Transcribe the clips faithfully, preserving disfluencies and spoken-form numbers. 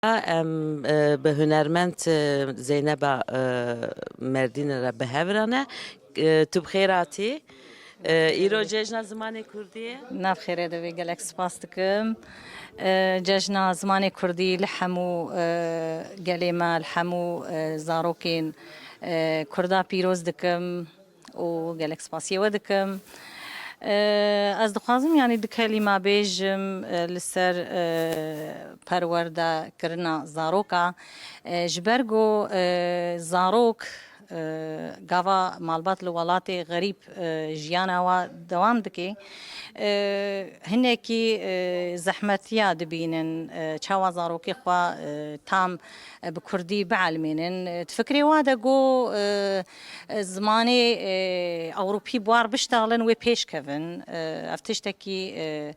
Em, e, bi hunermend, e, Zeyneba, e, Merdîn re bi hev re ne. E, tu bi xêr hatî. E, îro cejna zimanê Kurdî ye. Nav xêrê de bê, gelek spas dikim. E, cejna zimanê Kurdî li hemû, e, gelê me, li hemû, e, zarokên, e, Kurda pîroz dikim û gelek spasiyê we dikim. E, ez dixwazim, yanî, du kelîma bêjim, e, li ser, e, perwerdekirina zaroka. E, ji ber ku, e, zarok, e, gava malbat li welatê xerîb, e, jiyana wa dewam dike, e, hinekî, e, zehmetiya dibînin, e, çawa zarokê xwe, e, tam, e, bi kurdî bielmînin. E, di fikrê wa de ku, e, zimanê, e, ewropî bi war biştexlin, wê pêş kevin. E, ev tiştekî, e,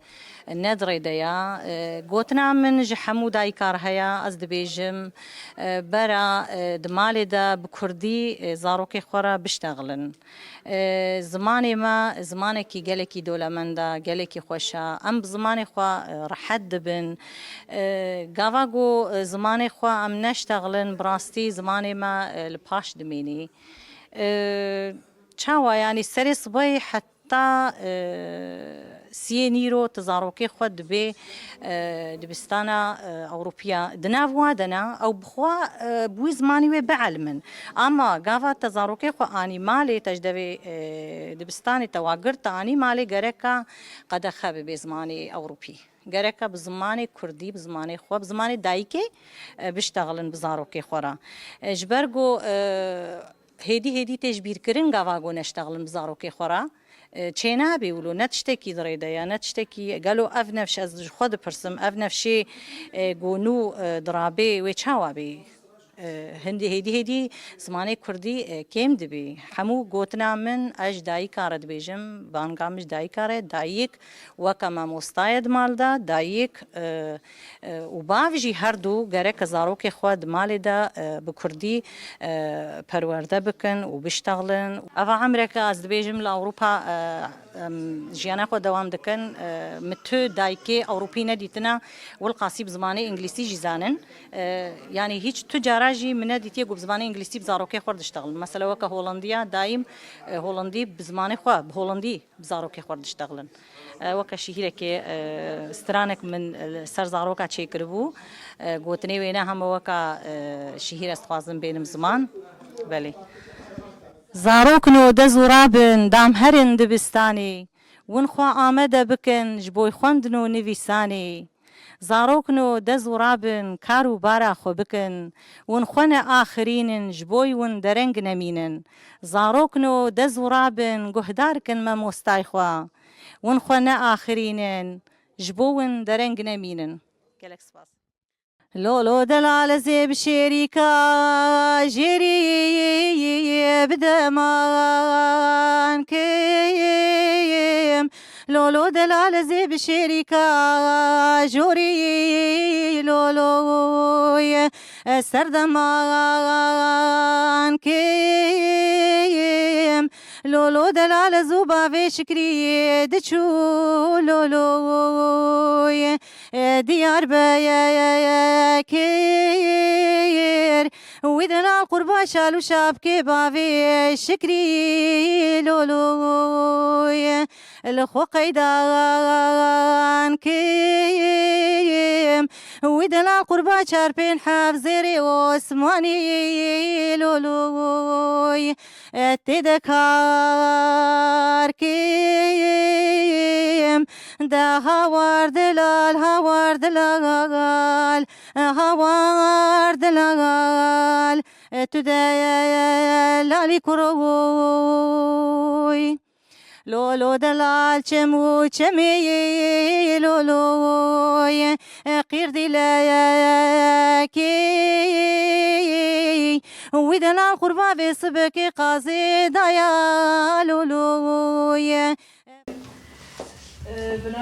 ne di rê de ya. E, gotina min ji hemû dayika re heye, ez dibêjim, e, bera, e, di malê de bi kurdî, e, zarokê xwe re biştexlin. E, zimanê me zimanekî gelekî dolemend e, gelekî xweş e. Em bi zimanê xwe, e, rehet dibin. E, gava ku, e, zimanê xwe em neştexlin, bi rastî zimanê me, e, li paş dimînî. E, çawa, yanî, serê sibehê heta, e, siyê nîro tu zarokê xwe dibê, e, dibistana, e, Ewropiya. Di nav wa de ne, ew bi xwe, e, bi wî zimanî wê bielmin. Ama gava te zarokê xwe anî malê, te ji devê, e, dibistanê te wa girt, te anî malê, gereka qedexe bibe zimanê Ewropî. Gereka bi zimanê Kurdî, bi zimanê xwe, bi zimanê dayikê, e, biştexilin bi zarokê xwe re. E, ji ber ku, e, hêdî hêdî tê ji bîr kirin gava ku neştexilin bi zarokê xwe re, e, çênabê wilo, ne tiştekî di rê de ye, ne tiştekî, gelo ev nefş, ez ji xwe dipirsim, ev nefşê, e, ku nû, e, dirabê wê çawa bê? E, hindî hêdî hêdî zimanê kurdî, e, kêm dibî. Hemû gotina min, ez ji dayika re dibêjim, banga min ji dayika re, dayik weke mamosta ye di mal de, dayik, e, e, û bav jî her du gereke zarokê xwe di malê de, e, bi kurdî, e, perwerde bikin û biştexlin. Eva emreke ez dibêjim li Ewropa, e, em, jiyana xwe dewam dikin. E, min tu dayikê Ewropî nedîtine, wilqasî bi zimanê îngilîsî jî zanin. E, yanî hîç tu cara jî min nedîtiye ku bi zimanê îngilîsî bi zarokê xwe diştexilin. Mesela weke Holandiya, dayim, e, Holandî bi zimanê xwe, bi Holandî bi zarokê xwe diştexilin. E, weke şihîrekê, e, stranek min, e, li ser zaroka çêkiribû. E, gotinê wêne hema weka, e, şihîr ez dixwazim bênim ziman. Belê. Zarokno dez û rabin, dam herin dibistanê. Win xwe amede bikin, ji boy xwendin û nivîsanê. Zarokno dez û rabin, kar û bara xwe bikin. Win xwe ne axirînin, ji boy win dereng nemînin. Zarokno dez û rabin, guhdar kin memostay xwe. Win xwe ne axirînin, ji bo win dereng nemînin. Gelek spas. Lolo delal zê bi şêrîka jêrî bi deman kêm. Lolo delal zê bi şêrîka jorî loloy serdeman kêm. Lolo delal zû bavê şikrî diçû loloy. Diyarbekir. Wî delal qurba şal û şapkê bavê şikrî loloy. Li xwe qeydan kim. Wî delal qurba çar pên hevzêrê Osmanî loloy. Tê de kar kim, de hawar delal, hawar delal, hawar delal, tu de lalî kuroy. Lolo delal çem û çemê loloy, qîrdî leyekê. Wî delal qurba vê sibikê qazê daya loloy.